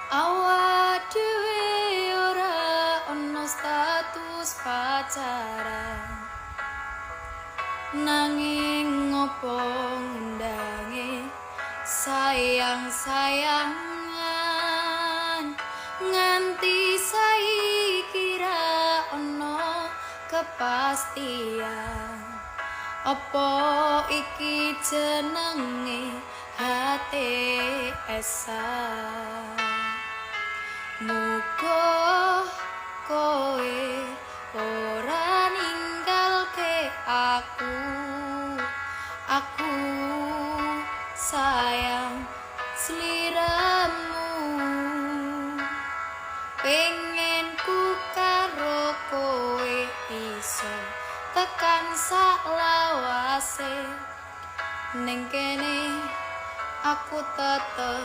Awak dhewe ora ono status pacaran, nanging ngopo ngundange sayang-sayangan nganti saiki ra ono kepastian. Apa iki jenenge HTS-an? Muga kowe ora ninggalke aku. Aku sayang sliramu. Pengen ku karo kowe iso tekan saklawase. Ning kene aku tetep